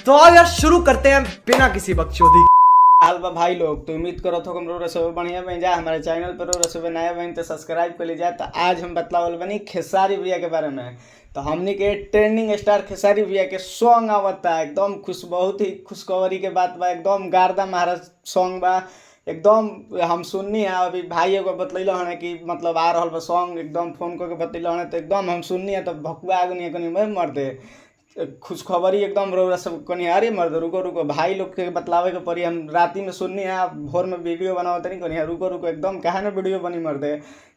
तो आओ यार, शुरू करते हैं बिना किसी बकचोदी। हाल बा भाई लोग, तो उम्मीद करत हो हम रउरा सब बढ़िया बन जा। हमारे चैनल पर रउरा सब नया बन तो सब्सक्राइब कर लीजिए। तो आज हम बतलावल बनी खेसारी भैया के बारे में। तो हमनी के ट्रेंडिंग स्टार खेसारी भैया के सॉन्ग आवता एकदम खुश, बहुत ही खुशखबरी के बात बा। एकदम गार्दा महाराज सॉन्ग बा, एकदम हम सुननी है। अभी भाई एगो बतैलो हन कि मतलब आ रहल बा सॉन्ग, एकदम फोन करके बतैलो हन, तो एकदम हम सुननी है तो भकुआ आगुनी कनी मैं मर दे खुशखबरी एकदम रउरा सब कनी। अरे मर्द रुको रुको, भाई लोग के बतलावे के पड़ी। हम राती में सुननी है, भोर में वीडियो बनावत तनी कनी रुको रुको, एकदम काहे ना वीडियो बनी मर्दे,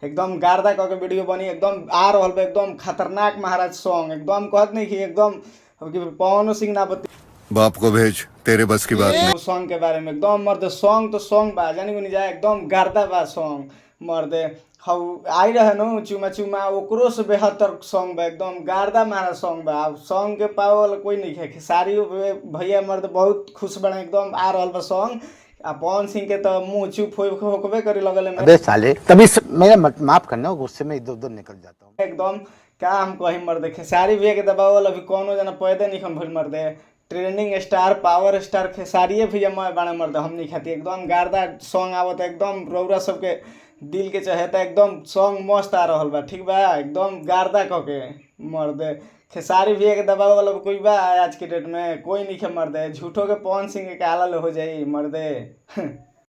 एकदम गार्दा कह के वीडियो बनी। एकदम आ रहल बा एकदम खतरनाक महाराज सॉन्ग, एकदम कहत नहीं कि एकदम अब कि पवन सिंह ना बती बाप को भेज, तेरे बस की बात नहीं। सॉन्ग के बारे में एकदम मर्द सॉन्ग तो सॉन्ग बा जानी गुनी जाए, एकदम गार्दा बा सॉन्ग मर्दे। हौ आई रहे नु चुमा चुमा, ओकरो से बेहतर सॉन्ग बा, एकदम गार्दा मारा सॉन्ग बा। अब सॉन्ग के पावल कोई नहीं है। खेसारी भैया मर्द बहुत खुश बने, एकदम आ रहल बा सॉन्ग। आ पवन सिंह के तो मुंह चुप होकबे करे लगल में। अबे साले, तभी मेरा माफ करना, गुस्से में इधर उधर निकल जाता हूँ। एकदम का हम कही मर्दे, खेसारी भैया के दबावल अभी कोनो जना पैदे नहीं हम भइल मर्दे। ट्रेंडिंग स्टार पावर स्टार खेसारिए भैया मैं बाणे मर्दे हमनी खातिर एकदम गार्दा सॉन्ग आवत, एकदम रउरा सबके दिल के चहेता, एकदम सॉन्ग मस्त आ रहल बा। ठीक बा, एकदम गार्दा क के मर्दे। खेसारी भैया के दबाव वाला कोई बा आज के डेट में? कोई नहीं खे मर्दे। झूठो के पवन सिंह के आला हो जाई मर्दे।